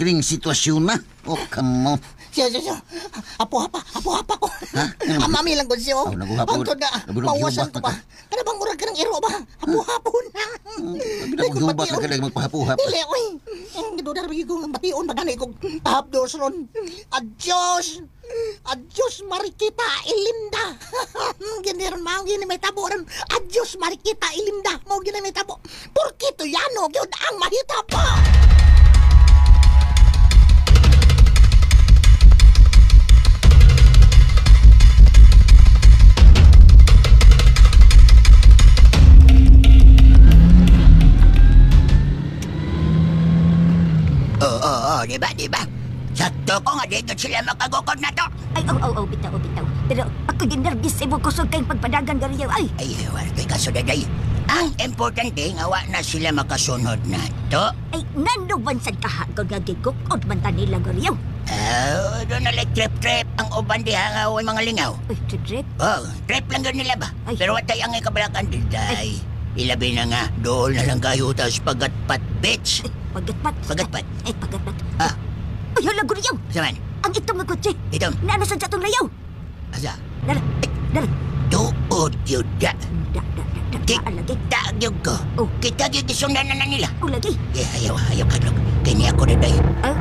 kining sitwasyon na. Oh, come on. Siya. Apo ko. Ha? Ano? Amami lang ko siya. Oh, naguhapon. Ang na, mawasan ko pa. Kana bang murag ka ng iro ba? Apo-hapon na. Abi na maghubak na ka lang magpahapuhap. Dili, oy. Ang gidudar bigi ko bation pagani ko hapdos ron. Adios. Adios Marikita Ilinda. Gini ron mao gini may tabo ron. Adios Marikita Ilinda. Mao gini may tabo. Porkito yano gyud ang mahitabo. Oo, diba? Sakto ko nga dito sila makagukod na to. Ay, oh, bitaw. Pero ako ginervis sa imong kusog kayong pagpadagan gariyaw. Ay, Ay, wala kay kaso daday. Ang importante nga wa na sila makasunod na to. Ay, ngano man sad kahagod nga gigukod man ta nila gariyaw. Oh, doon na like trip-trip ang uban diha nga way mga lingaw. Uy, trip-trip? Oh, trip lang yun nila ba? Ay. Pero watay ang ikabalakan day. Ilabi na nga, dool na lang kayo tas Pagatpat Beach. Ay, Pagatpat. Pagatpat. Ay, Pagatpat. Ah. Ay, hala, guriyaw. Saman? Ang itong nga kotse. Itong? Naano sa atong layaw? Asa? Dara, dara. Tuod yun da. Da. Lagi. Kita yun ko. Oh. Kita yun isundan na nila. Oh, lagi. Eh, ayaw kadlok. Kini ako na day. Ah?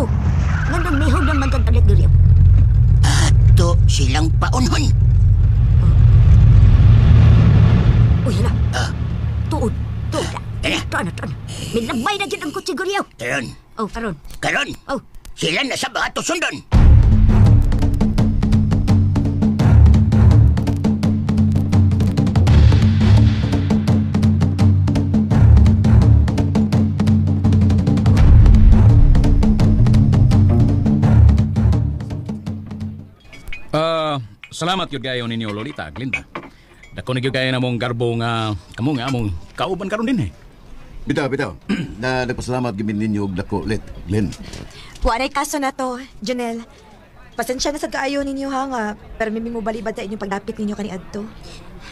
Oh, ngandong mihog ng magkagalit, guriyaw. Ato silang paunhon. Uy, hala. Ah. Tuod. Tuod. Ano? Tuon. Milabay na dyan ang kotse, guriyaw. Karon. Oh, karon. Karon. Oh. Sila na sa mga tusundon. Salamat yun kayo ninyo, Lolita, Glinda. Dako na kayo na mong garbo nga kamo nga among kauban karon din eh. Bitaw. Na nagpasalamat gid ninyo og dako let, Glenn. Waray kaso na to, Janelle. Pasensya na sa kaayo ninyo ha nga, pero mimi mo balibad sa inyong pagdapit ninyo kaniadto.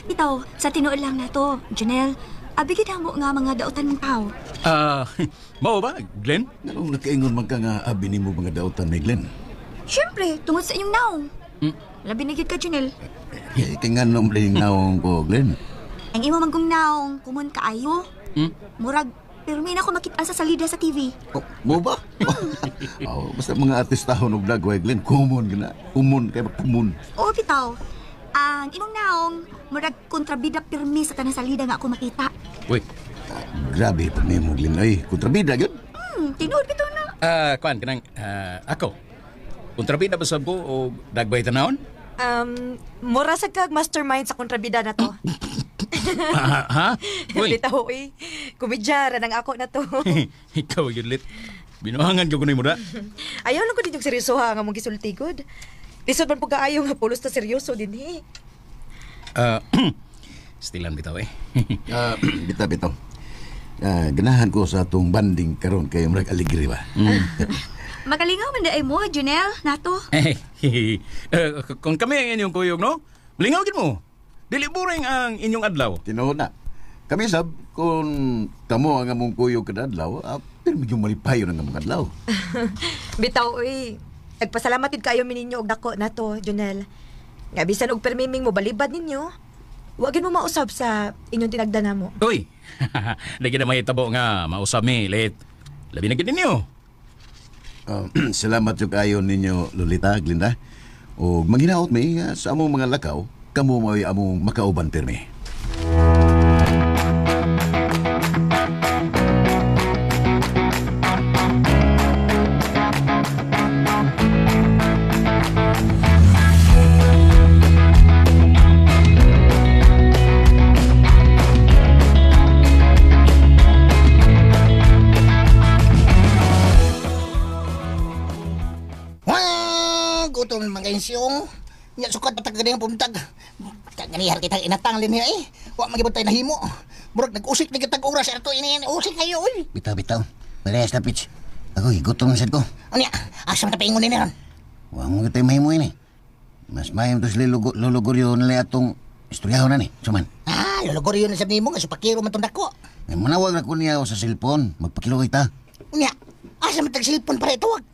Bitaw, sa tinuod lang na to, Janelle. Abi gid mo nga mga dautan mong tao. Mao ba, Glenn? Nganong nakaingon man ka nga abi nimo mga dautan ni Glenn? Siyempre, tungod sa inyong naong. Labi na gyud ka, Janelle. Eh, kay nganong bling naong ko, Glenn? Ang imo man kong naong, kumon kaayo. Murag, pero may na ako makita sa salida sa TV. Oh, mo ba? Oh, basta mga artistahon og dagway, Glenn, common gina. Common kay common. Oo, bitaw. Ang imong naong, murag kontrabida pirmi sa tanang salida nga ako makita. Uy. Grabe pa nimo, Glenn. Ay, kontrabida gyud. Tinuod bitaw na. Kuan kanang ako. Kontrabida ba sab ko o dagbay tanawon? Mura sa kag mastermind sa kontrabida na to. Ha? Uy. Bitaw, uy. Komedya ra nang ako na to. Ikaw yun lit. Binuhangan ko kuno mo da. Ayaw lang ko din yung seryoso ha nga mong gisulti gud. Lisod man pud kaayo nga pulos ta seryoso dinhi. Stilan bitaw eh. Bitaw. Ganahan ko sa atong banding karon kay murag aligri ba. Magalingaw man daay mo, Janelle, nato. Kung kami ang inyong kuyog, no? Lingaw gid mo. Dili boring ang inyong adlaw. Tinuod na. Kami sab kung kamo ang among kuyog kada adlaw, pero medyo malipayon ang among adlaw. Bitaw, uy. Nagpasalamat gid kaayo mi ninyo og dako na to, Janelle. Nga bisan og permiming mo balibad ninyo, wa gid mo mausab sa inyong tinagdana mo. Uy. Lagi na mahitabo nga mausab mi, lit. Labi na gid ninyo. Salamat jud kaayo ninyo, Lolita, Glinda. Og manghinaot mi sa among mga lakaw, kamo mao'y among makauban pirmi. Gutom man kayo siyong. Nya sukat patag gani ang pumtag. Kaganihar kitang inatang linhi ay. Wa magibot tayo nahimo. Murag nag-usik na kitag oras ato ini usik kayo oy. Bitaw. Parehas na pitch. Agoy, gutom na sad ko. Unya, asa man ta paingon nini ron? Wa mo kitay mahimo ini. Mas mahimo to sila luluguryo nila atong istoryahon na ni. Suman. Ah, luluguryo na sa nimo nga supakiro man tong dako. Ay, manawag na ko niya sa cellphone. Magpakilo kita. Unya, Asa man tag cellphone pare tawag.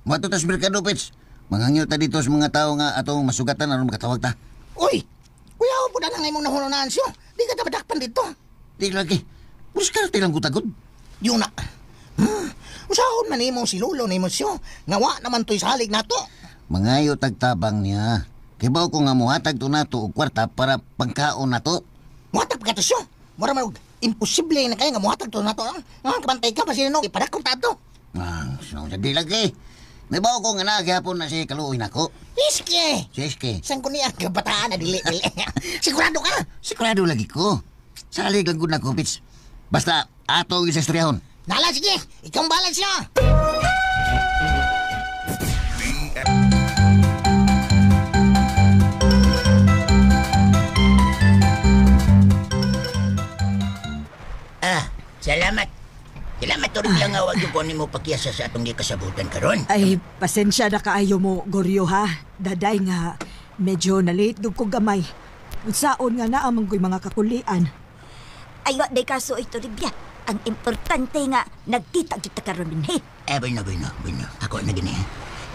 Moadto ta sa merkado, Pits. Manghangyo ta dito sa mga tao nga atong masugatan aron makatawag ta. Uy! Kuya, po na nga imong nahununaan siyo. Di ka tapadakpan dito. Di lagi. Diskarte lang gutagod. Yun na. Usahon man nimo si Lolo nimo siyo. Nga wa naman to'y salig nato. Mangayo tagtabang niya. Kibaw ko nga muhatag to nato og kwarta para pangkaon nato. Muhatag pa ka to siyo. Mura man og imposible na kayo nga muhatag to nato. Nga kabantay ka pa sino no ipadakop ta ato. Ah, so, di lagi. Nabaw ko nga naghapon na si Kaluoy nako. Iske! Si Iske. Saan ko niya kabataan na dili dili. Sigurado ka? Sigurado lagi ko. Salig lang gud nako, Pits. Basta ato ang istoryahon. Nala, sige. Ikaw ang bahala siya. Ah, salamat. Salamat, Torib lang nga wag yung kunin mo pakyasa sa atong gikasabutan karon. Ay, pasensya na kaayo mo, Goryo ha. Daday nga, medyo na-late gud ko gamay. Unsaon nga naamang ko'y mga kakulian. Ay, wa day kaso ito, Ribya. Ang importante nga, nagkita kita karon din, he. Eh, bueno. Ako na gini.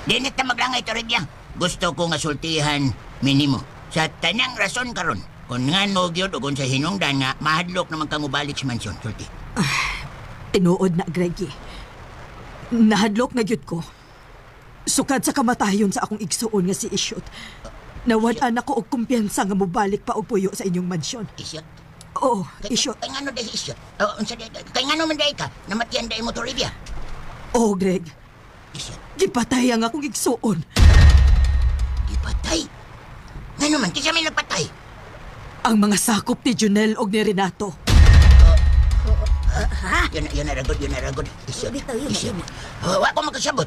Dinit na maglangay, Toribia. Gusto ko nga sultihan minimo. Sa tanang rason karon. Kung nga no gyud o kung sa hinungdan nga, mahadlok naman kang ubalik sa mansyon, sulti. Tinuod na, Greggy. Nahadlok na gyud ko. Sukad sa kamatayon sa akong igsuon nga si Isyot. Nawad-an ako og kumpiyansa nga mobalik pa og puyo sa inyong mansyon. Isyot? Oo, Isyot. Kay ngano dahil Isyot? Kay ngano man dahil ka? Namatian dahil mo Toribia? Oo, Greg. Isyot. Gipatay ang akong igsuon. Gipatay? Ngano man? Kisa may nagpatay? Ang mga sakop ni Junel og ni Renato. Ha? Yun na ragod. Isyot. Isyot. Wa ko makasabot.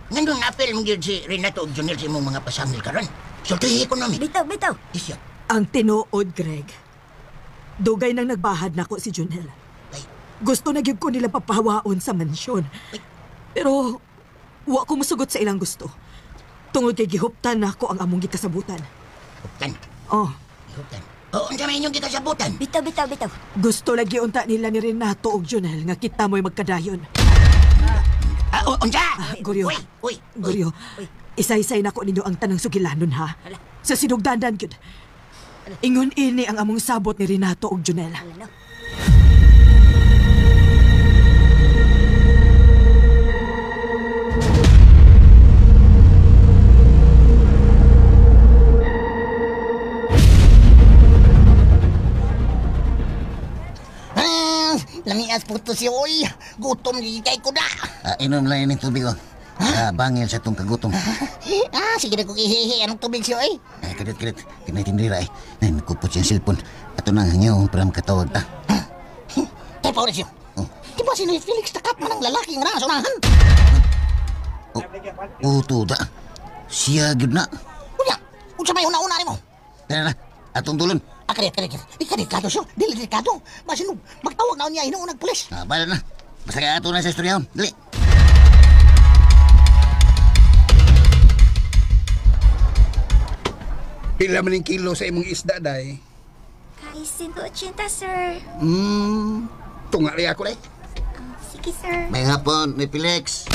Ngano napil mo gyud si Renato og Junel sa imong mga pasangil karon? Sultihi ko nami. Bitaw. Isyot. Ang tinuod, Greg. Dugay nang nagbahad nako si Junel. Ay. Gusto na gyud ko nila papahawaon sa mansyon. Ay. Pero wa ko musugot sa ilang gusto. Tungod kay gihuptan nako ang among gikasabutan. Huptan? Oh. Gihuptan. Oo, unsa may inyong gikasabutan? Bitaw. Gusto lagi unta nila ni Renato og Junel nga kita mo'y magkadayon. Unsa? Goryo. Uy. Goryo. Isa-isay nako ninyo ang tanang sugilanon ha. Hala. Sa sinugdanan gyud. Ingon ini ang among sabot ni Renato og Junel. Hala, no. Lamias po to si Oy. Gutom di kay ko na. Inom lang ini tubig oh. Bangil sa itong kagutom. Sige na ko ihihi. Anong tubig siya eh? Ay, kadit. Kinatindira eh. Ay, nagkupot siyang cellphone. Ato na ang hangyo para makatawag ta. Tay, Paul siya. Oh. Di ba si Felix takat man ang lalaki nga nasunahan? Oh, tuda. Siya gyud na. Unya, unsa may una-una nimo? Tara na, atong tulon. Kare. Di ka delikado siya. Dili delikado. Masinug, magtawag na niya hinuon nagpulis. Bala na. Basta kaya ato na sa istoryahon. Dali. Pila man yung kilo sa imong isda, day? Kay 180, sir. Tunga rin ako, day. Sige, sir. May hapon, may Felix.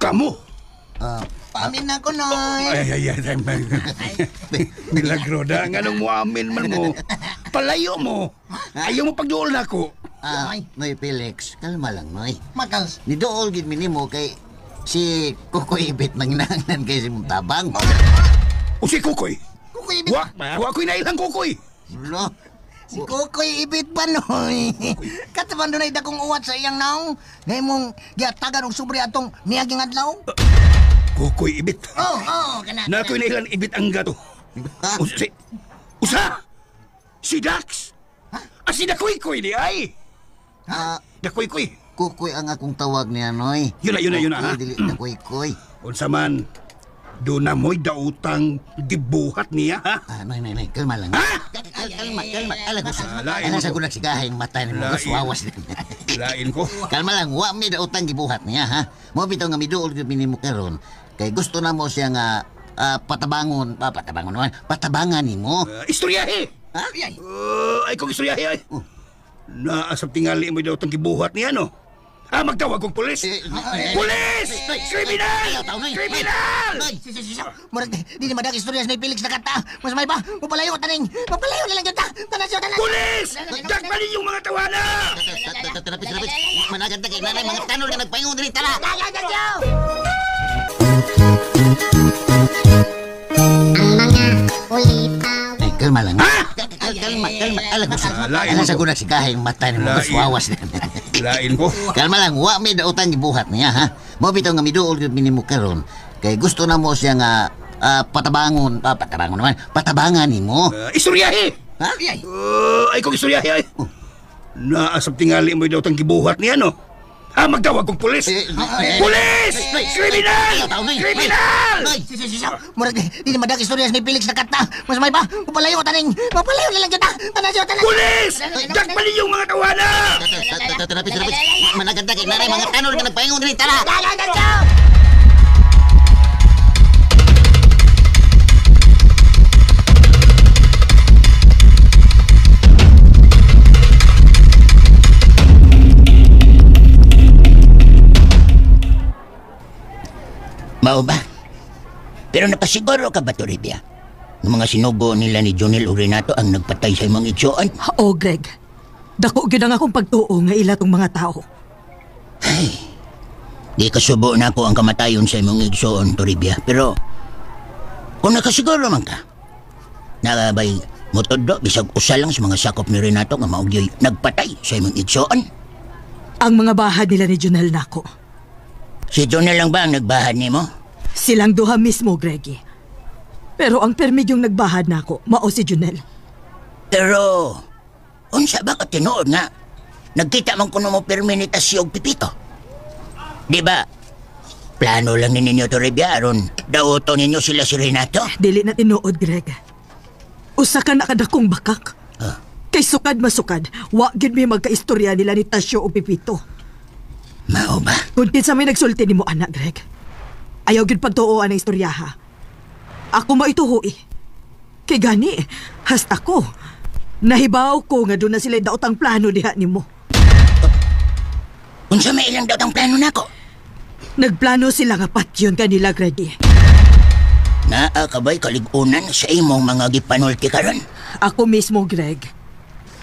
Kamu? Pamin na ko, Noy. Ay. Milagro da. Nganong muamin man mo. Palayo mo. Ayaw mo pagduol na ako. Noy Felix, kalma lang, Noy. Makals. Nidool gid minimo kay si Kukoy Ibit manginahanglan kay si Tabang. O si Kukoy? Kukoy Ibit? Wa ko'y nailang Kukoy. Lo. Si Kukoy Ibit ba, Noy? Kataban doon ay dakong uwat sa iyang naong. Ngayon mong giatagan og sobre atong niaging adlaw. Kukoy Ibit. Oo, kana. Na ko'y nailang Ibit ang gato. Usa! Si Dax! Ha? Si Dakoy-koy di ay! Dakoy-koy. Kukoy ang akong tawag niya, Noy. Yun na, ha? Dili Dakoy-koy. Unsa man, doon na mo'y dautang gibuhat niya, ha? Noy, kalma lang. Ha? Kalma. Alam sa gulag sigahing mata ni mo. Wawas. Lain ko. Kalma lang, wa mi dautang gibuhat niya, ha? Mo bitaw nga miduol gyud minimo karon. Kay gusto na mo siya nga patabangon, patabangon naman, patabangan nimo. Istoryahe! Ha? Ay kung istoryahe ay. Naasab tingali mo dautang gibuhat niya, no? Ah, magtawag kong pulis! Pulis! Kriminal! Kriminal! Murag, di ni madag istorya sa Felix na kanta. Mas may pa, mapalayo taning. Mapalayo na lang yun ta. Tanan siya, tanan. Pulis! Dakpan ninyong mga tawana! Trapis, trapis. Managad na kay nanay, mga tanol nga nagpaingon diri tara. Ay, kalma lang. Kalma, kalma. Alam sa gunak si Kahay, mata ni mo. Wawas na. Lain ko. Kalma lang, wa may dautan gibuhat niya, ha? Mo bitaw nga miduol gyud minimo karon. Kay gusto na mo siya nga patabangon, patabangon naman, patabangan nimo. Istoryahe! Ha? Ay kong istoryahe ay. Naasab tingali mo daw tang gibuhat niya, no? Ha, magtawag kong pulis! Pulis! Kriminal! Kriminal! Murag, di ni madag istorya sa Felix na kanta. Mas may pa, mapalayo taning. Mapalayo na lang yun ta. Tanan siya, tanan. Pulis! Dakpan ninyong mga tawana! Trapis, trapis. Managad na kay nanay, mga tanol nga nagpaingon diri tara. Mao ba? Pero nakasiguro ka ba, Toribia? Ng mga sinugo nila ni Jonel o Renato ang nagpatay sa imong igsoon? Oo, Greg. Dako gyud ang akong pagtuo nga ila tong mga tao. Ay, di kasubo na ako ang kamatayon sa imong igsoon, Toribia. Pero, kung nakasiguro man ka, nabay mutudlo bisag usa lang sa mga sakop ni Renato nga mao gyud nagpatay sa imong igsoon. Ang mga bahad nila ni Jonel nako. Si Jonel lang ba ang nagbahad nimo? Silang duha mismo, Greggy. Pero ang permigyong nagbahad nako, mao si Jonel. Pero, unsa ba ka tinuod nga? Nagkita man kuno mo pirmi ni Tasyo og Pipito. Di ba? Plano lang ni ninyo, Toribia, aron dauto ninyo sila si Renato. Dili na tinuod, Greg. Usa ka na kadakong bakak. Huh? Kay sukad masukad, wa gyud mi magkaistorya nila ni Tasyo og Pipito. Mao ba? Kung kinsa may nagsulti nimo, anak, Greg. Ayaw gyud pagtuoan ang istorya, ha. Ako maituhoi. Kay gani, hasta ko. Nahibaw ko nga doon na sila daotang plano diha nimo. Unsa may ilang daotang plano nako? Nagplano sila nga patyon kanila, Greggy. Naa ka ba'y kalig-unan sa imong mga gipanulti karon? Ako mismo, Greg.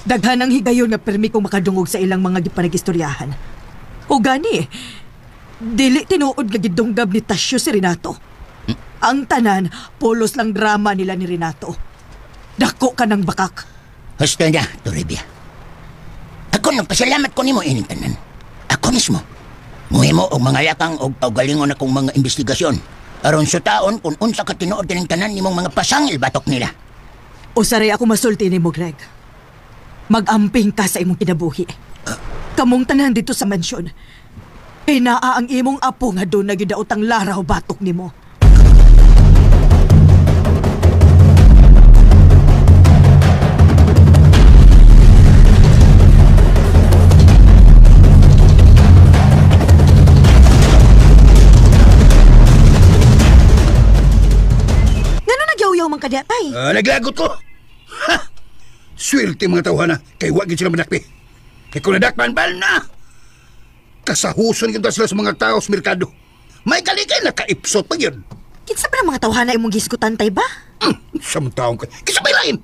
Daghan ang higayon nga permi kong makadungog sa ilang mga gipanagistoryahan. O gani, dili tinuod nga gidunggab ni Tasyo si Renato. Ang tanan, polos lang drama nila ni Renato. Dako ka ng bakak. Husto na, Toribia. Ako nagpasalamat ko nimo ining tanan. Ako mismo. Muhimo og mga lakang og kaugalingon akong mga investigasyon. Aron sutaon kung unsa ka tinuod kining tanan nimong mga pasangil batok nila. Usaray ako masulti nimo, Greg. Mag-amping ka sa imong kinabuhi. Kamong tanan dito sa mansyon. Kay naa ang imong apo nga doon nagidaot ang laraw batok nimo. Ngano nagyaw-yaw man ka diya, tay? Naglagot ko. Ha! Swerte mga tawhana kay wa gid sila madakpi. Kay kung nadakpan, bal na! Kasahuson kita sila sa mga tao sa merkado. May kalikay na kaipsot pa yun. Kinsa ba mga tawhana imong gisgutan, tay ba? Sa mga taong ka. Kinsa ba ilain?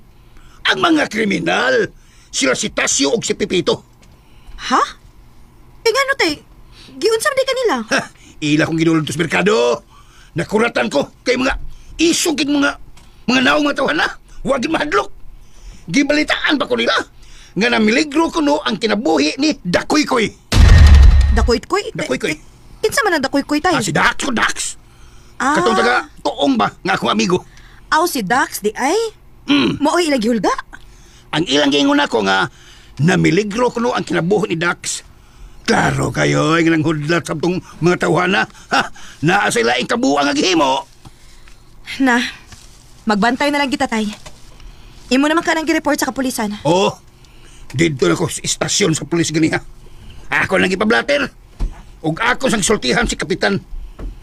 Ang mga kriminal. Sila si Tasyo o si Pipito. Ha? E nga no, tay? Giunsa man di kanila? Ha! Ila kong ginulog sa merkado. Nakuratan ko kay mga isog kay mga naong mga tawhana. Huwag mahadlok. Gibalitaan pa ko nila nga namiligro kuno ang kinabuhi ni Dakoy-koy. Dakoy-koy? Dakoy-koy. Kinsa man ang Dakoy-koy, tay? Ah, si Dax ko, Dax. Ah. Katong taga tuong ba nga akong amigo? Aw, si Dax, di ay. Mao'y ilang gihulga? Ang ilang giingon ako nga namiligro kuno ang kinabuhi ni Dax. Klaro kayo, ay nang hudlat sa itong mga tawhana. Ha? Naa sa ilaing kabuang ang gihimo. Na, magbantay na lang kita, tay. Imo naman ka nang gi-report sa kapulisan. Oo. Dito na ko sa istasyon sa pulis ganiha. Ako lang ipablater. Ug ako sang sultihan si Kapitan.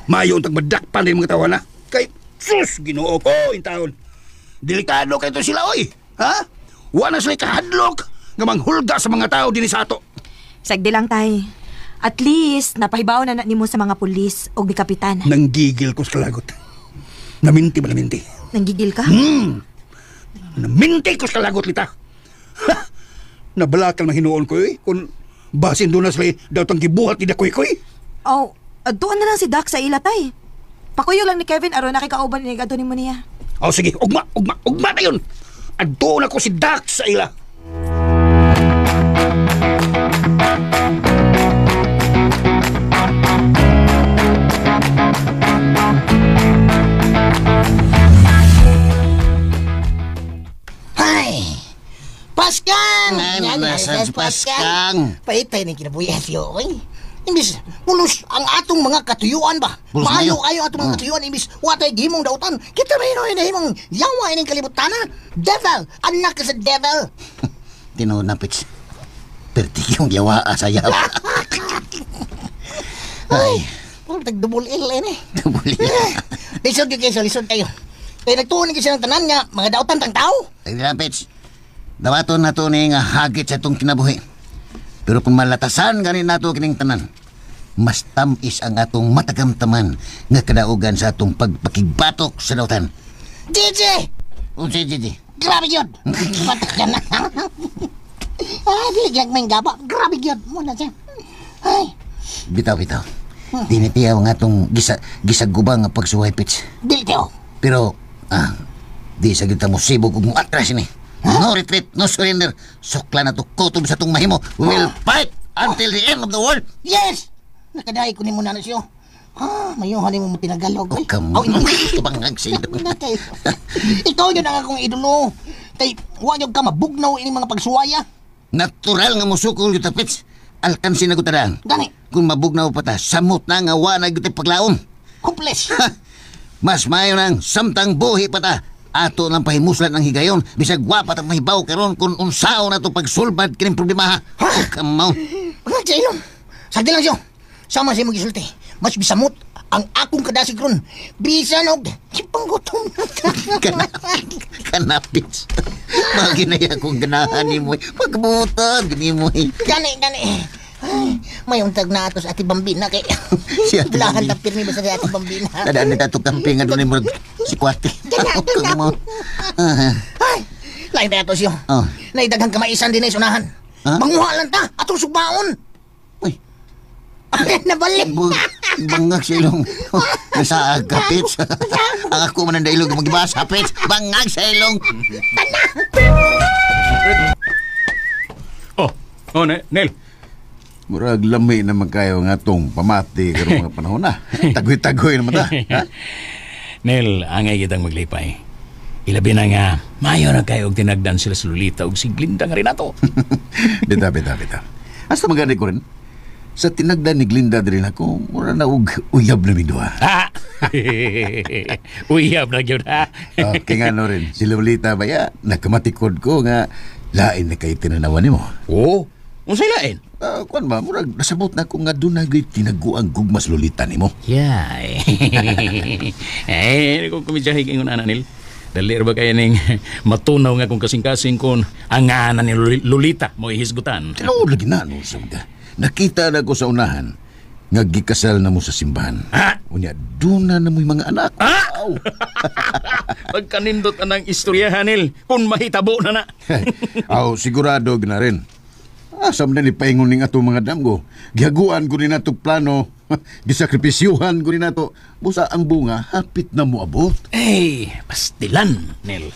Mayo untag madakpan din mga tawana. Kay sus, Ginoo ko in taon. Delikado kay to sila oy. Ha? Wa na sila kahadlok nga manghulga sa mga tao dinhi sa ato. Sagdi lang tay. At least, napahibaw na nimo sa mga pulis o ni kapitan. Nanggigil ko sa kalagot. Naminti ba naminti? Nanggigil ka? Naminti ko sa kalagot, Lita. Ha! Nabalakal na hinuon ko eh. Kung basin doon na sila daw tang gibuhat ni Dakoy-koy. Oh, doon na lang si Doc sa ila, tay. Pakuyo lang ni Kevin aron nakikauban ni adto nimo niya. Oh, sige, ugma, ugma, ugma na yun. At doon ako si Dax sa ila. Ay! Paskang! Ay, nasa Paskang. Paitay ng kinabuhi siyo, oy. Imbis, pulos ang atong mga katuyuan ba? Pulos Maayo na ayo atong mga katuyuan, imbis, watay gimong dautan. Kita ba yun, himong yawa ining kalibutan, ha? Devil! Anak ka sa devil! Tinuod na, Pits. Perti yung yawa sa yawa. Ay, Puro tag-double L, eh. double L. Lisod yun kayo, lisod kayo. Kaya nagtuon ni siya ng tanan nga, mga dautan tang tao. Ay, lang, Pits. Dawaton na to ni nga hagit sa itong kinabuhi. Pero kung malatasan ganin nato kining tanan, mas tamis ang atong matagamtaman nga kadaugan sa atong pagpakigbatok sa dautan. DJ! Unsay, Gigi? Grabe yun! Batak ka na. Ay, di gyag may gaba. Grabe yun. Muna siya. Ay, Bitaw, bitaw. Dinitiyaw nga atong gisagubang nga pagsuway, Pits. dili tayo. Pero, di sa kita mo sibog ug mo atras ini. No retreat, no surrender. Sukla na to kutob sa tong mahimo. We will fight until the end of the world. Yes! Nakadahi ko ni mo na na siyo. Ah, mayuhan ni mo tinagalog. Oh, come Oh, on. Bangag sa ilong. Nakay. Ikaw yun ang akong idolo. Kay, wa yun ka mabugnaw ini mga pagsuwaya. Natural nga musukol yung tapits. Alkansin na ko tadaan. Gani. Kung mabugnaw pa ta, samot na nga wa na gyud paglaom. Hopeless. Ha! Mas maayo nang samtang buhi pa ta. Ato nang pahimuslan ang higayon. Bisag wa pa ta mahibaw karon kung unsao na to pagsulbad kining problema ha. Oh, come on. Mga sa ilong. Sagdi lang siyo. Sama siya magisulti. Mas bisamot ang akong kadasig ron. Bisan og panggutom na ka. Kanapits. Maginay akong ganahan ni mo. Pagbutan, gini mo. Gani, gani. Ay, may untag na ato sa Ate Bambina kay. Si Ate Bulahan Bambina. na pirmi ba sa Ate Bambina. Tadaan na tato kamping nga doon mo si Kwati. Gana, gana. Come on. Ah, Ay, lain na ato siyo. Oh. Naidaghang kamaisan din ay sunahan. Ha? Manguha lang ta, atong sugbaon. Uy. Ay, nabalik. Bangag sa ilong. Nasa kapits. Ang ako man ang dailog magibasa, pits. Bangag sa ilong. Oh, Nel. Murag lami naman kayo nga tong pamati karong mga panahon na. Tagoy-tagoy naman ta. Ha? Nel, angay kitang maglipay. Ilabi na nga, mayo na kayo og tinagdan sila sa Lolita og si Glinda nga Renato. Bitaw, bitaw, bitaw. Hasta magani ko rin. Sa tinagdan ni Glinda diri nako, mura na og uyab na mi duha. Ha? Uyab na gyud ha. Okay nga no rin. Si Lolita ba ya, nakamatikod ko nga lain na kay tinanawan nimo. Oo. Unsay lain? Kuan ba, murag nasabot na ko nga doon na gay tinaguang gugmas Lolita nimo. Yay. Eh, kung kumidyahe ingon ana nil. Dali ra ba kay ning matunaw nga kung kasing-kasing kon ang ana ni Lolita mo ihisgutan. Tinuod lagi na no sabga. Nakita na ko sa unahan nga gikasal na mo sa simbahan. Ha? Unya, doon na mo'y mga anak. Ha? Wow. Pagkanindot anang istorya Hanil, kung mahitabo na na. Aw, sigurado na rin. Asa man ni paingon ning atong mga damgo. Gihaguan ko ni nato plano, gisakripisyuhan ko ni nato. Busa ang bunga hapit na moabot. Ay, pastilan, Nel.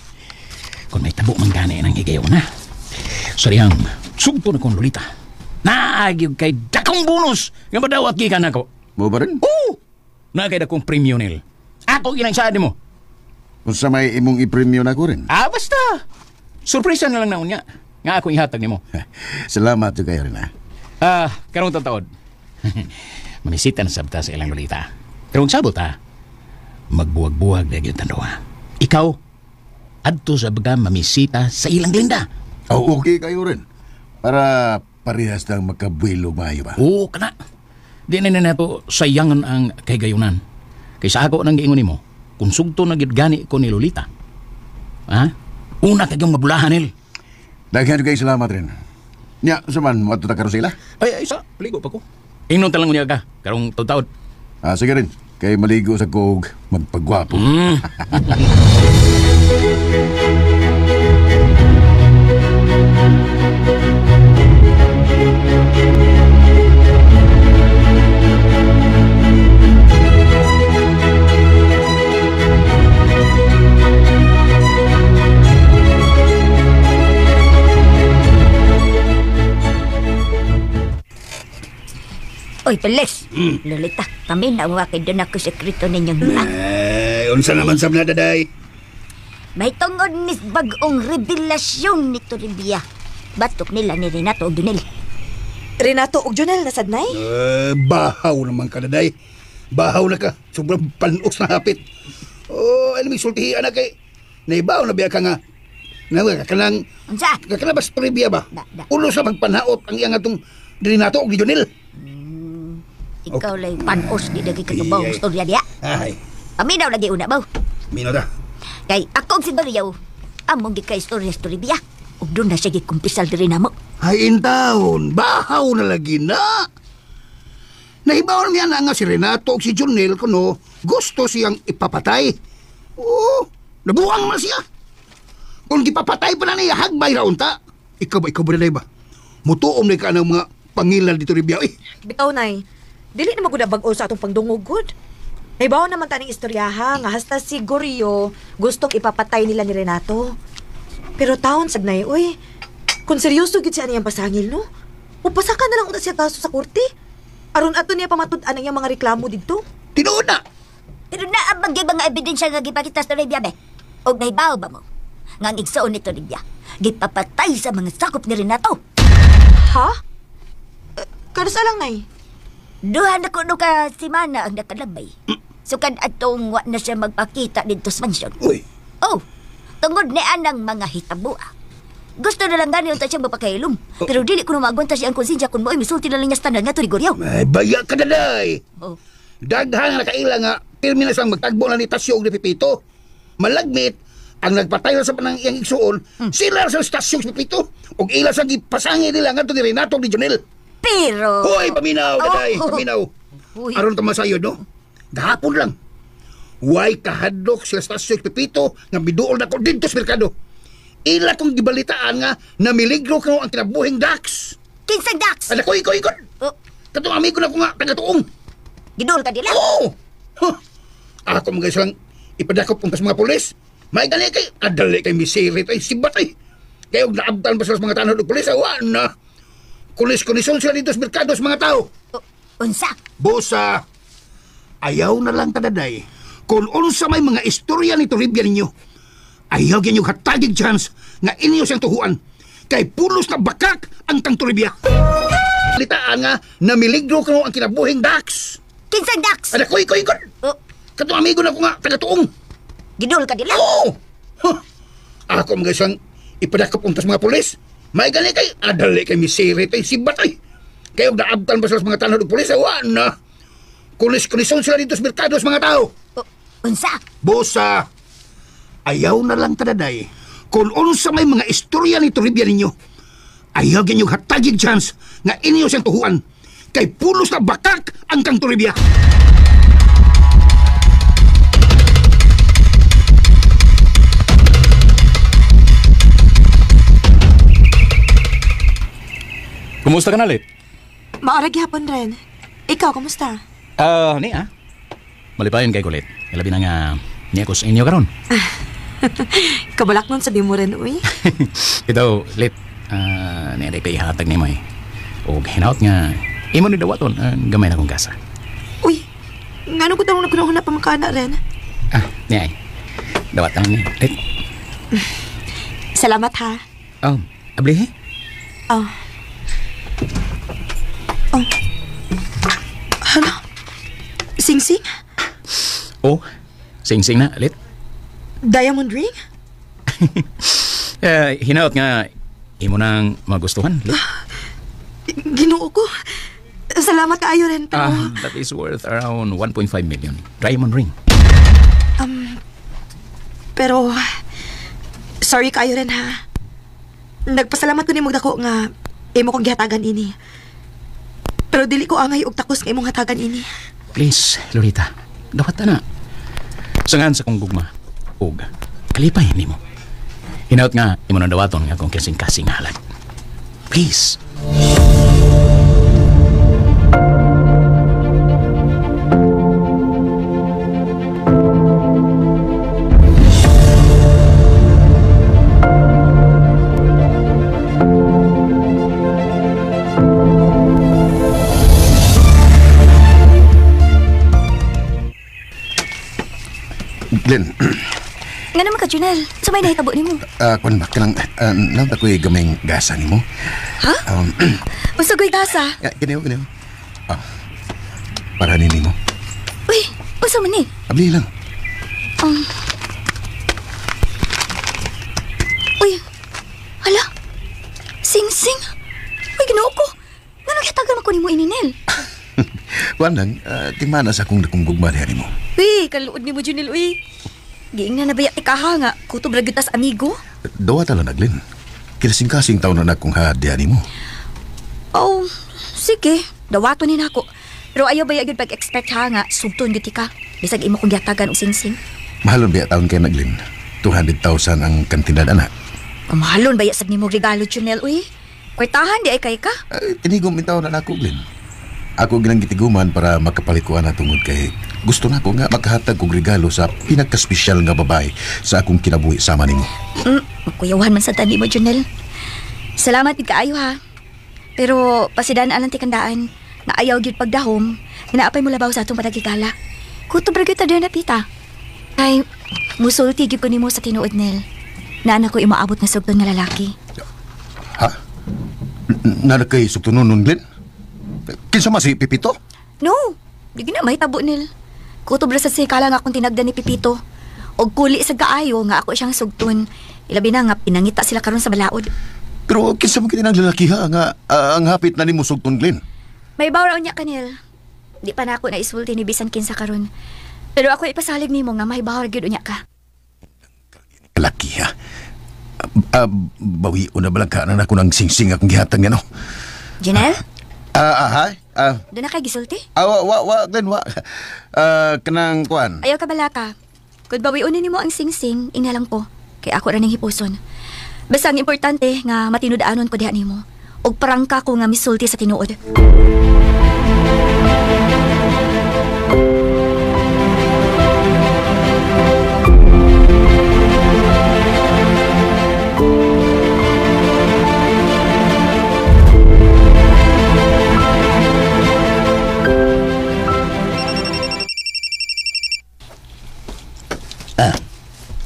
Kung may tabo man gani ng higayon na. Sorry ang sugto na kong Lolita. Naagyo kay dakong bonus nga madawat gikan nako. Mo ba rin? Oo! Naa kay dakong premyo, Nel. Ako ginang mo. Unsa may imong ipremyo na ko rin. Ah, basta. Surpresa na lang naon niya. Nga ako ihatag nimo. Salamat jud kayo rin ha. Ah, karong tataod. Mamisita na sabta sa ilang Lolita. Pero kung sabot ha, magbuwag-buwag na gyud tanduha. Ikaw, adto sa baga mamisita sa ilang Glinda. Oh, okay kayo rin. Para parehas lang makabuelo maayo ba? Oo, kana. Di na na nato sayangan ang kaygayunan. Kaysa ako nang giingon nimo, kung sugto na gyud gani ko ni Lolita. Ha? Una kag yung mabulahan nil. Daghan kayo salamat rin. Nya, suman, mo ato ta karon sila. Ay, ay, sa, paligo pa ko. Ingnon talang unya ka karong taud-taud. Ah, sige rin. Kay maligo sa kog magpagwapo. Oy, Felix. Lolita, paminaw kay doon ako sekreto ninyong duha. Eh, unsa naman sab na daday? May tungod mis bag-ong revelasyon ni Toribia. Batok nila ni Renato og Junel. Renato og Junel nasadnay? Eh, bahaw naman ka daday. Bahaw na ka. Sobrang panos na hapit. Oh, alam mo, sultihian na kay. Naibaw na biya ka nga. Nawa ka kanang... Unsa? Kanang ba sa Toribia ba? Da, da. Ulo sa magpanhaot ang iyang atong Renato og Junel. Ikaw lay panos di lagi katubaw Ay, ay. istorya diya. Ay, Paminaw lagi una baw. minaw ta. Kay ako si Baryaw, among gika istorya sa Toribia. Ug doon na siya gikumpisal diri namo. Ay, intawon, bahaw na lagi na. Nahibaw niya na nga si Renato o si Junel kuno gusto siyang ipapatay. Oo, nabuang man siya. Kung gipapatay pa na niya, hagbay ra unta. Ikaw ba na ba? Mutuom na ka ng mga pangilan dito Ribia. Eh, Bitaw nay, dili na magud bag-o sa atong pagdungog gud. Naibaw naman taning istoryaha nga hasta si Gorio gustong ipapatay nila ni Renato. Pero taon sagnay, uy. Kung seryoso gid siya niyang pasangil, no? Upasaka na lang unta siya kaso sa korte. Aron ato niya pamatud-an ang iyang mga reklamo didto. Tinuod na. Pero naa ba gyud mga ebidensya nga gipakita sa Toribia be? Og nahibaw ba mo? Nga ang igsoon ni Toribia, gipapatay sa mga sakop ni Renato. Ha? Kanusa lang, nay? Duha na kuno ka simana ang nakalabay. Sukad atong wa na siya magpakita didto sa mansyon. Uy. Oh, tungod ni anang mga hitabua. Gusto na lang gani unta siya mapakailom. Pero dili ko na maagwanta siya ang konsensya kung mo'y misulti na lang niya sa tanan nga to ni Goryo. Ay, baya ka daday. Oh. Daghan nga nakaila nga pirmi na siyang magtagbo na ni Tasyo og ni Pipito. Malagmit ang nagpatay na sa panang iyang igsuon, sila sa estasyon sa Pipito. Og ila sa gipasangi nila ngadto ni Renato ni Jonel. Pero... Hoy, paminaw, daday, Oh. paminaw. Uy. Aron ta masayod, no? Gahapon lang. Way kahadlok sila sa estasyon sa Pipito nga miduol na ko didto sa merkado. Ila kong gibalitaan nga namiligro ko ang kinabuhing Dax. Kinsang Dax? Ala ko, ikaw, ikaw. Oh. Katong amigo na ko nga, taga-tuong. Giduol ka nila? Oo! Huh. Ako mga silang ipadakop kung kas mga pulis. May gali kay, adali kay misirit ay sibat ay. Kaya og naabtan pa sila sa mga tanod og pulis, awa na. Kulis-kulison sila dito sa merkado sa mga tao. Unsa? Bosa, ayaw na lang kadaday. Kung unsa may mga istorya ni Toribia ninyo, ayaw ninyo hatagig chance nga inyo siyang tuhuan. Kay pulos na bakak ang tang Toribia. Litaan nga, namiligro ko ang kinabuhing Dax. Kinsang Dax? Ala ko, ikaw, ikaw. Oh. Katong amigo na ko nga, taga-tuong. Giduol ka nila? Oo! Huh. Ako mga isang ipadakop untas mga pulis. May gali kay, adali kay misirit ay sibat ay. Kayo naabtan ba sila sa mga tanod og pulis? Awa na. Kulis-kulison sila dito sa merkado sa mga tao. Unsa? Bosa, ayaw na lang kadaday. Kung unsa may mga istorya ni Toribia ninyo, ayaw ninyo hatagig chance nga inyo siyang tuhuan. Kay pulos na bakak ang kang Toribia. Kumusta ka na, Lit? Maara gihapon rin. Ikaw, kumusta? Ni ah. Malipayon kay kulit. Ilabi na nga niya ko sa inyo karon. Kabalak nun sabi mo rin, uy. Ito, Lit. Niya day kay ihatag nimo eh. Og hinaut nga imo ni dawaton ang gamay na kong gasa. Uy, ngano ko tanong nagkunahon na pamakana rin. Ah, niya ay. Dawat lang ni, Lit. Salamat ha. Oh, abli eh. Oh. Oh. Ano? Sing-sing? Oh, sing-sing na, Lit. Diamond ring? Hinaut nga imo nang magustuhan, Lit. Ginoo ko. Salamat kaayo rin, pero... That is worth around 1.5 million. Diamond ring. Pero... Sorry kaayo rin, ha? Nagpasalamat ko ni Magdako nga imo kong gihatagan ini. Pero dili ko angay og takos nga imong hatagan ini. Please, Lolita. Dapat na. Sangan sa kong gugma. Ug kalipay nimo. Hinaut nga imo nang dawaton nga akong kasing-kasing halad. Please. Glenn. Nga naman ka, Junel. Sa may nahitabo nimo. Kuan ba, kanang, naunta ko'y gamayng gasa nimo. Ha? Unsa ko'y gasa? Ginaw, ginaw. Para ni nimo. Uy, unsa man ni? Abli lang. Uy, hala. Sing-sing. Uy, Ginoo ko. Nganong gihatagan man ko nimo ini, Nel? Kuan lang, tingmana sa akong dakong gugma diha nimo. Uy, kaluod nimo, Junel, uy. Giingna na baya tikaha nga, kutob ra gyud tas amigo. Dawa tala na, Glenn. Kilasing-kasing taon na akong hadiya nimo. Oh, sige. Dawato ni nako. Pero ayaw baya gyud pag-expect ha nga, sugton gyud tika. Bisag imo kong gihatagan og singsing. Mahalon baya taon kay na, Glenn. 200,000 ang kantidad, anak. Mahalon baya sad nimo regalo, Junel, uy. Kwartahan di ay kay ka. Tinigom intaw na nako, Glenn. Ako ginang gitiguman para makapalikuan na tungod kay gusto na ko nga makahatag kog regalo sa pinakaspesyal nga babae sa akong kinabuhi sama nimo. Makuyawan man sa tani mo, Junel. Salamat gid kaayo ha. Pero pasidan alang tikandaan nga ayaw gyud pagdahom, ginaapay mo labaw sa atong panagigala. Kutob ra gyud ta na pita. Kay musulti gyud ko nimo sa tinuod, Nel. Naa ko imaabot nga sugton nga lalaki. Ha? Naa kay sugtonon nun, Glenn? Kinsa man si Pipito? No, di gina mahitabo, Nel. Kutob ra sa sikala nga akong tinagdan ni Pipito. Og kuli sa kaayo nga ako siyang sugton. Ilabi na nga pinangita sila karon sa balaod. Pero kinsa man kini ang lalaki ha nga ang hapit na nimo sugton, Glenn? May baw ra unya kanil. Di pa na ako naisulti ni bisan kinsa karon. Pero ako ipasalig nimo nga may baw ra gyud unya ka. Lalaki ha. Bawi una balang ka na ako ng singsing akong gihatag niya no. Janelle? Hi. Doon na kay gisulti? Wa, Glenn, wa. Kanang kuan. Ayaw ka balaka. Kung bawiunin nimo ang singsing, ina lang ko. Kay ako ra ning hipuson. Basta ang importante nga matinud-anon ko diha nimo. Og prangka ko nga misulti sa tinuod.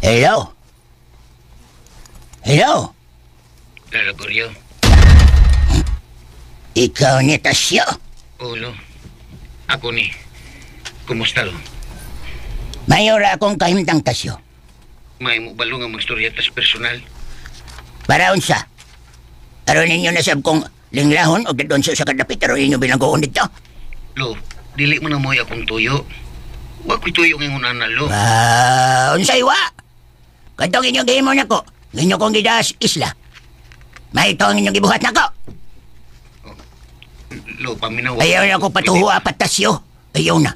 Hello? Hello? Lalo, Goryo. Ikaw ni Tasyo? Ulo. Ako ni. Kumusta, lo? Mayora akong kahimtang, Tasyo. May mo balo nga magstorya tas personal? Para unsa? Aron ninyo nasab kong linglahon o gadon sa kadapit aron ninyo bilanggoon dito? Lo, dili mo na mo'y akong tuyo. Wa ko'y tuyo ngayon na, lo. Unsay wa? Katong inyong gihimo nako, ninyo kong gidas isla. May ito ang inyong gibuhat nako. Lo, paminaw. Ayaw na ko patuho apat, Tasyo. Ayaw na.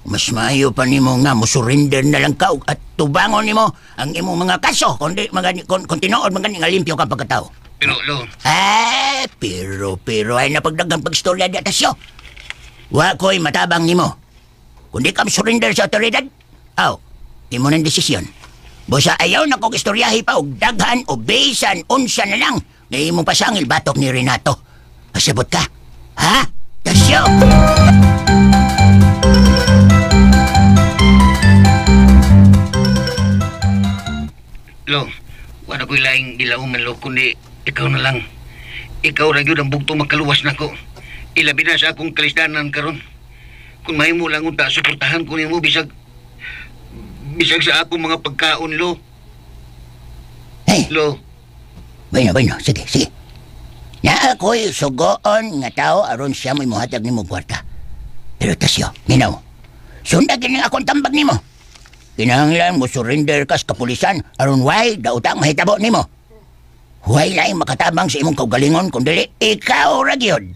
Mas maayo pa nimo nga musurrender na lang ka at tubangon nimo ang imong mga kaso kundi kung tinuod magani nga limpyo ka pagkatao. Pero lo. Pero ay napagdagang pagstorya di, Tasyo. Wa ko'y matabang nimo. Kundi ka surrender sa otoridad, aw, imo nang desisyon. Busa ayaw na kong istoryahi pa og daghan o bisan unsa na lang na imong pasangil batok ni Renato. Pasabot ka? Ha? Tasyo! Lo, wala ko'y laing gilauman, lo, kundi ikaw na lang. Ikaw ra gyud ang bugto makaluwas nako. Ilabi na sa akong kalisdanan karon. Kung mahimo lang unta, suportahan ko nimo bisag sa akong mga pagkaon, lo. Hey. Lo. Bueno, sige, sige. Na ako'y sugoon nga tao aron siya mo'y muhatag nimo kwarta. Pero Tasyo, minaw, sundag gini akong tambag nimo. Kinahanglan mo surrender ka sa kapulisan aron way daotang mahitabo nimo. Way laing makatabang sa imong kaugalingon kung dili ikaw ra gyud.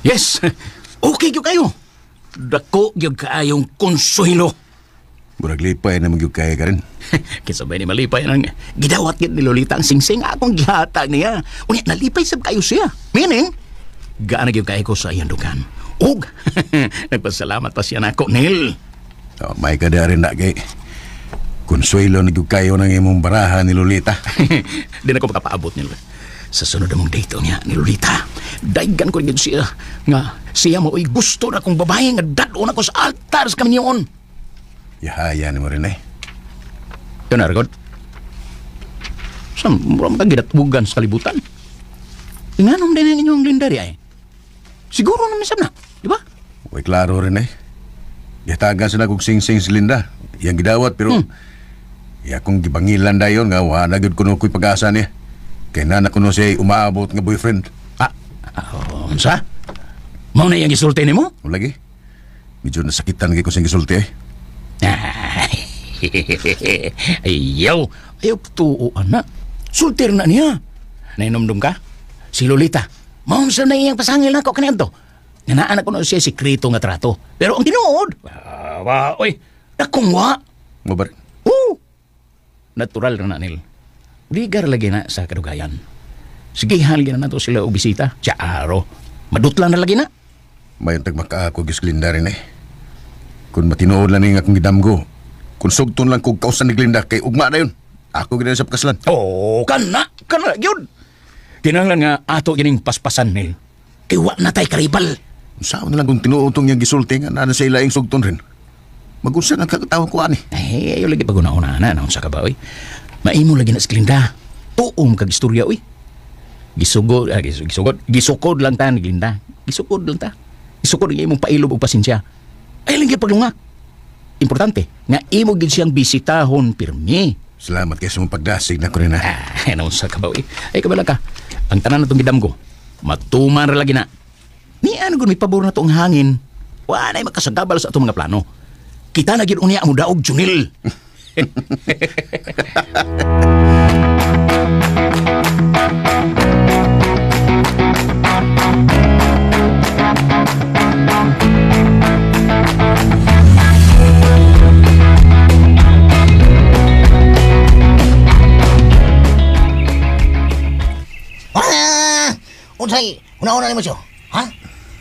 Yes. Okay gyud kayo. Dako gyud kaayong konsuelo. Murag lipay na magyud kaya ka rin. Kinsa ba ni malipay nang gidawat gyud ni Lolita ang singsing akong gihatag niya. Unya nalipay sab kayo siya. Meaning, gaana gyud kayo ko sa iyang dukan. Ug nagpasalamat pa siya nako, Neil. Oh, may ka rin na kay konsuelo na gyud kayo ng imong baraha ni Lolita. Di na ko makapaabot nila. Sa sunod mong date niya ni Lolita, daigan ko gyud siya nga siya mo ay gusto na kong babae nga dad-on ako sa altar sa kaminyoon. Yahaya ni mo rin eh. Yun na, Ragod. Sa mura makagidatbugan sa kalibutan. Inganom din ang inyong lindari ay. Siguro naman sab na, di ba? Uy, klaro rin eh. Gihatagan sila kog sing-sing si Linda. Iyang gidawat pero iya kong gibangilan dayon nga wa na gyud kuno ko'y pag-asa niya. Kay na kuno siya umaabot nga boyfriend. Unsa? Mao na iyang gisulti nimo? O lagi. Medyo nasakitan kay ko siyang gisulti eh. Ayaw, ayaw tuo anak. Sultir na niya. Nainomdom ka? Si Lolita. Mao sa na iyang pasangil nako kaniadto. Nga naa na kuno siya sikreto nga trato. Pero ang tinuod, wa, oy, dakong wa. Mo ba? Oo. Natural ra na nil. Ligar lagi na sa kadugayan. Sige, haligi na nato sila og bisita. Siya aro. Madutlan na lagi na. Mayon tag makaako gyud Linda rin eh. Kung matinuod lang ning akong gidamgo, kung sugton lang kog kausan ni Glinda kay ugma na yun. Ako gid sa pagkaslan. Oh, kana, kana gyud. Kinahanglan nga ato gining paspasan nil. Kay wa na tay karibal. Unsaon na lang kung tinuod tong iyang gisulti nga naa na sa ilaing sugton rin. Magunsa nga katawa ko ani. Ay, ayo lagi paguna-una na naon sa ka ba oy. Maimo lagi na si Glinda. Tuom kag istorya oy. Gisugod, gisukod lang ta ni Glinda. Gisukod lang ta. Gisukod ang imong pailob og pasensya. Ay lang gyud paglunga. Importante nga imo gid siyang bisitahon pirmi. Salamat kay sa mong pagdasig na ko rin ha. Ah, naon sa ka ba oy. Ay kabala ka. Ang tanan natong gidamgo. Matuman ra lagi na. Ni ano gud may pabor na to ang hangin. Wa nay makasagabal sa atong mga plano. Kita na gyud unya ang daog Junil. Unsay, una-una nimo siya. Ha?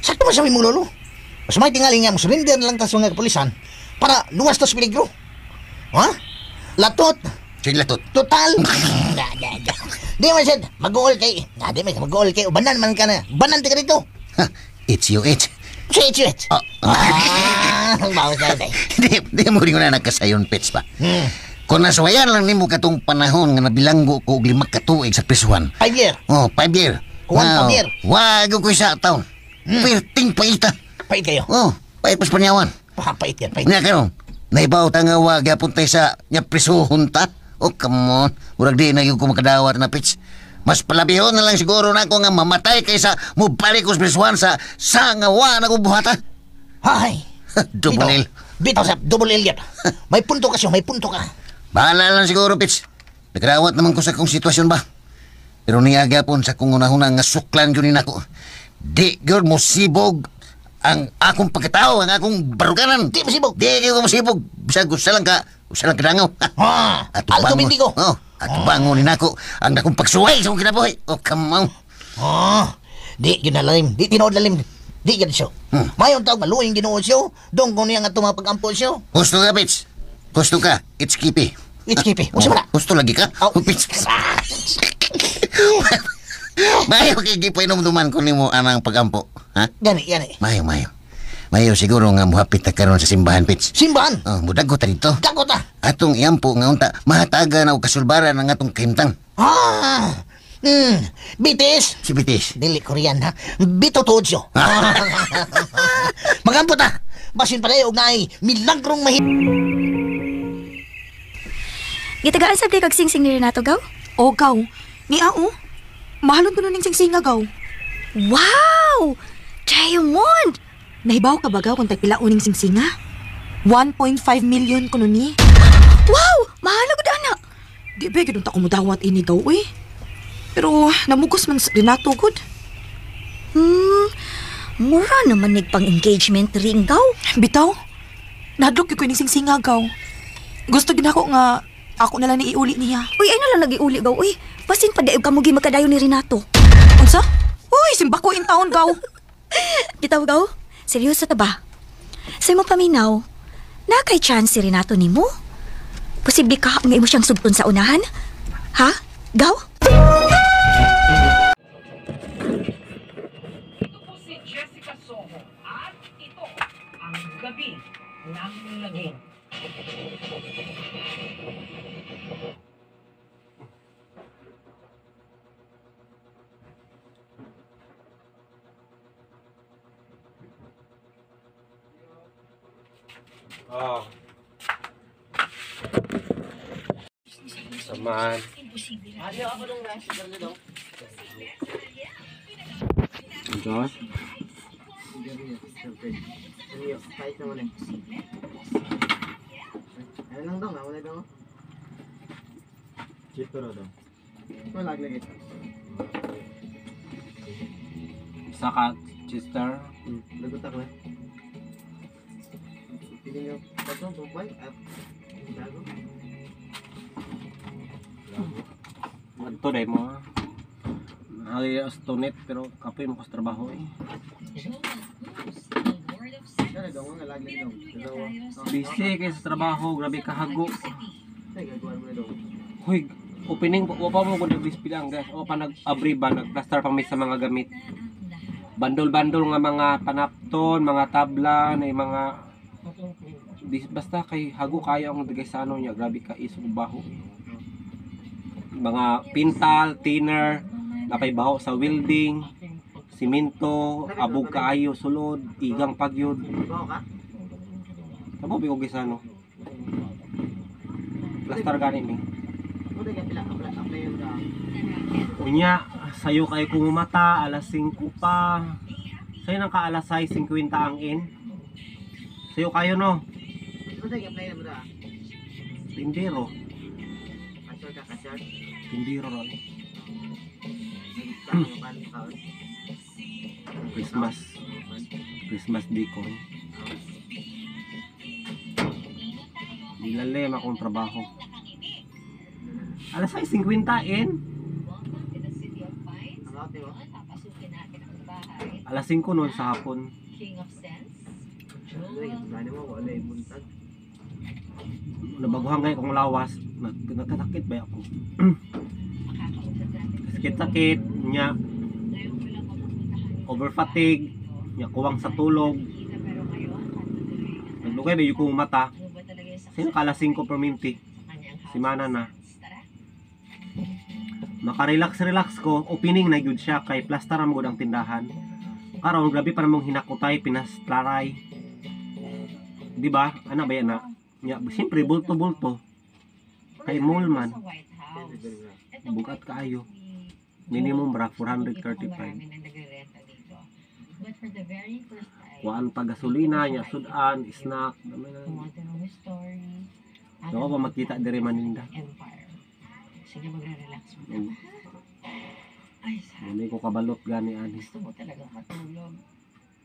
Sakto man sa imong lolo. Mas may tingali nga mo surrender na lang ta sa mga kapulisan para luwas ta sa peligro. Ha? Latot. Sige, latot. Total. Di man siya mag-uol kay. Di man mag-uol kay. Banan man ka na. Banan ti ka dito. It's you, it's. Sa it's you, it's. Ah, bawas na tayo. Di mo rin ko na nagkasayon, Pets pa. Kung nasuwayan lang nimo katong panahon nga nabilanggo ko og 5 ka tuig sa prisuhan. 5 year. Oh, 5 year. One year. Wag ko sa taon. Perting paita. Pait kayo. Oh, pait pas panyawan. Pait yan, pait. Nga karon, naibaw ta nga wag gyapon tay sa nya prisuhon ta. Oh, come on. Murag di na gyud ko makadawat na pitch. Mas palabihon na lang siguro na ako nga mamatay kaysa mubalik ko sa prisuhan sa nga wa na ko buhata. Hay. Double L. Bitaw sa double L yan. May punto ka siya, may punto ka. Bahala lang siguro, Pitch. Nagrawat naman ko sa kong sitwasyon ba. Pero niya gyapon sa kong unahuna nga suklan yun nako. Di gyud mo sibog ang akong pagkatao, ang akong baruganan. Di mo sibog. Di gyud mo sibog. Bisag usa lang ka, usa lang kadangaw. Ha. Alto bindigo. Oh, ato bangon ni nako ang akong pagsuway sa akong kinabuhi. Oh, come on. Oh, di gyud nalalim, di tinuod lalim. Di gyud siya. Mayon taog maluing Ginoo siya. Dong ko niya nga atong mga pag-ampo siya. Gusto ka, Pitch. Gusto ka. It's kipi. It's kipi. Unsa man na? Gusto lagi ka? Oh. Pitch. Mayo kay gipainomduman ko nimo anang pagampo, ha? Gani, gani. Mayo, mayo. Mayo siguro nga muhapit ta karon sa simbahan, Pitch. Simbahan? Oh, mudago ta dito. Dago ta. Atong iampo nga unta mahatagan og kasulbaran ang atong kahimtang. Ah. Bitis. Si Bitis. Dili Korean ha. Bito tuod siyo. Magampo ta. Basin pa og naay milagrong mahi. Gitagaan sab kay kag singsing ni Renato gaw? O gaw. Ni ao. Mahalon ko ning singsinga gaw. Wow! Diamond! Nahibaw ka ba gaw kung tagpila uning singsinga? 1.5 million kuno ni. Wow! Mahal gud ana. Di ba gid unta ko modawat ini gaw uy. Pero namugos man sa Renato gud. Mura naman nagpang engagement ring, gaw. Bitaw, nahadlok gyud ko ining singsinga, gaw. Gusto gid ako nga ako na lang ni iuli niya. Uy, ay na lang nag-iuli, gaw. Uy, basin pa dayo ka mo makadayon ni Renato. Unsa? Uy, simba ko in taon, gaw. Bitaw, gaw. Seryoso ta ba? Sa imo paminaw, na kay chance si Renato nimo? Posible ka nga imo siyang sugton sa unahan? Ha? Gaw? Ito po si Jessica Soho at ito ang Gabi ng Lagim. Oh. Samaan. Ito? Saka Chester. Adto day mo. Hali astonit pero kapoy mo kas trabaho eh. Busy kay sa trabaho, grabe kahago. Hoy, opening wa pa mo gud nag-display ang guys. O pa nag-abri ba, nag-plaster pa mi sa mga gamit. Bandol-bandol nga mga panapton, mga tabla, na mga basta kay hago kayo ang dagay sa ano niya, grabe ka isog baho. Mga pintal, thinner, napay baho sa welding, simento, abog kaayo sulod, igang pagyod. Tabo bi og gisano. Plaster gani mi. Unya, sayo kay kumumata, alas 5 pa. Sayo nang ka alas 6:50 ang in. Sayo kayo no. Tindero. Tindero ron. Christmas. Christmas decor. Nilalem akong trabaho. Alas 6:50 in. Alas 5 noon sa hapon. Nabaguhan kayo kong lawas. Nagkasakit ba ako? Sakit-sakit nya, over fatigue nya, kuwang sa tulog. Naglugay ba yung kong mata? Sino ka alas 5 perminti? Simana na. Makarelax-relax ko, opening na gyud siya kay plaster ra magud ang tindahan. Karon grabe pa namong hinakutay, pinaslaray. Di ba? Ana ba yan na? Ya, siyempre bulto-bulto. Kay mall man. Bugat kaayo. Minimum ra 435. Kuan pa gasolina, nya sudan, snack, dami na. Dako pa makita diri Maninda. Sige, magre-relax muna. Ay, Hindi ko kabalot gani ani. gusto mo talagang matulog.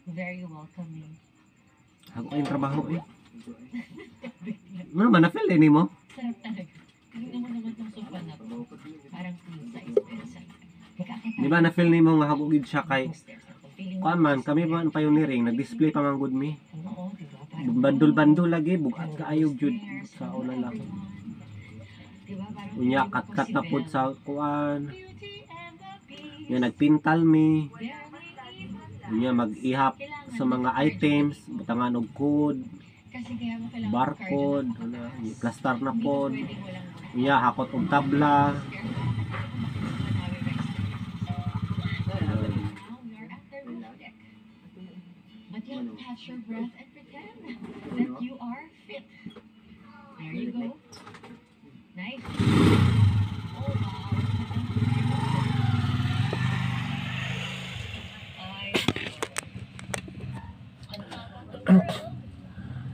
Very welcoming. Ako kayong trabaho eh. Ano man na-feel din mo? Sarap talaga. Tingnan mo naman tong sofa na to. Parang queen size pero sa Di ba na-feel nimo nga hago gid siya kay kuan man kami man pioneering nag-display pa man gud mi. Bandol-bandol lagi bugat kaayo jud sa una lang. Unya kat-kat na pud sa kuan. Unya nagpintal mi. Unya mag-ihap sa mga items, butangan og code, barcode, una, plaster na pod. Unya hakot og tabla. But you have to catch your breath and pretend that you are fit. There you go. Nice. Oh, wow.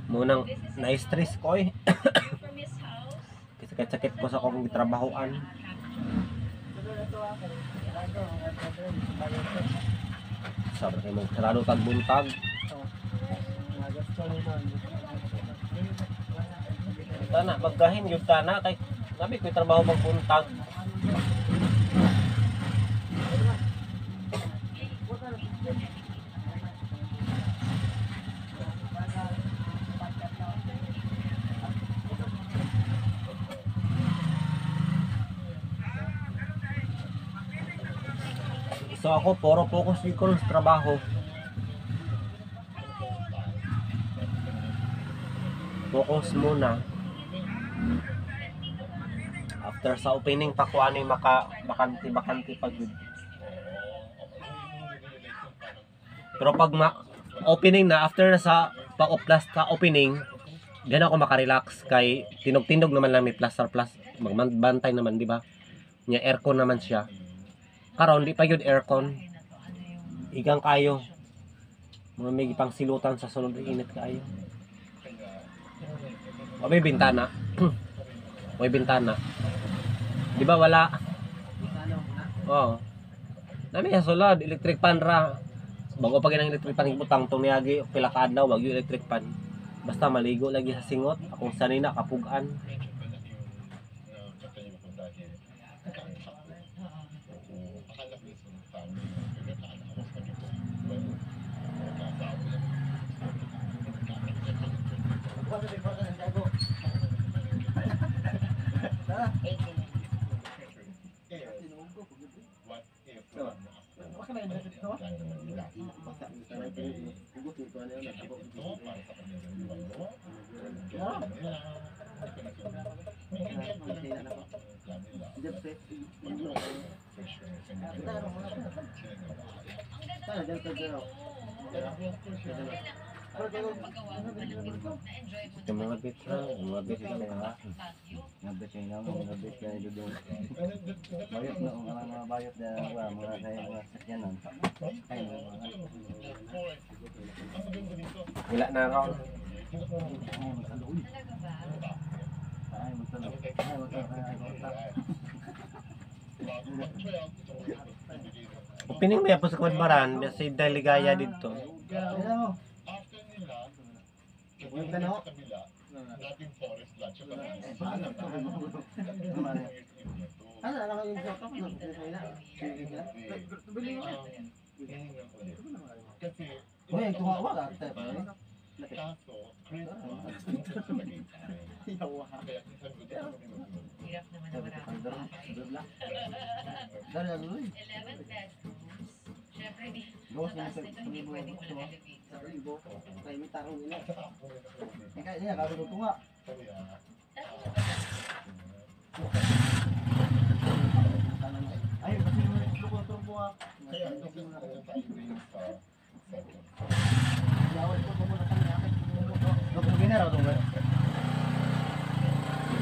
Munang na-stress ko eh. Sakit-sakit ko sa akong gitrabahoan. Sabi kayo mong sarado tag buntag. Tana, maggahin yun tana kay nabi ko'y trabaho magbuntag. So ako, puro focus gyud ko sa trabaho. Focus muna. After sa opening pa ko ano yung maka bakante pa gyud. Pero pag opening na, after na sa pag-oplas sa opening, diyan ako makarelax kay tinog-tinog naman lang may plaster plus magbantay naman, di ba? Nya aircon naman siya. Karon di pa gyud aircon. Igang kayo. Mga may pang silutan sa sulod init kaayo. O may bintana. May bintana. Di ba wala? Oo. Nami sa sulod electric pan ra. Bago pa ginang electric pan ibutang tong niagi pila ka adlaw wag yung electric pan. Basta maligo lagi sa singot akong sanay na kapugan. Yung mga bit na, mga bit na mga. Ngabit kayo na, ngabit kayo doon. Bayot na, mga bayot na, mga kaya mga sakyanan. Ay, wala na ron. Opening may po sa Kumadbaran, sa Daligaya dito.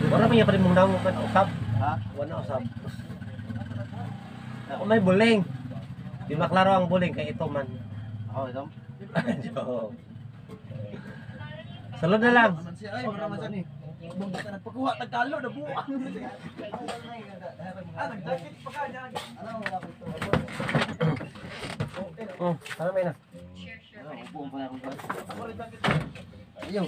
Wala pa niya pa rin mong nangukan usab. Ha? Wala usab. Ako may buling. Di maklaro ang buling kay ito man. Ako ito? Sulod na lang. Ay, wala man ni. Nagpakuha tagkalo na buang. Ah, nagjakit pa ka niya. Oh, tara may na. Ayaw. Ayaw.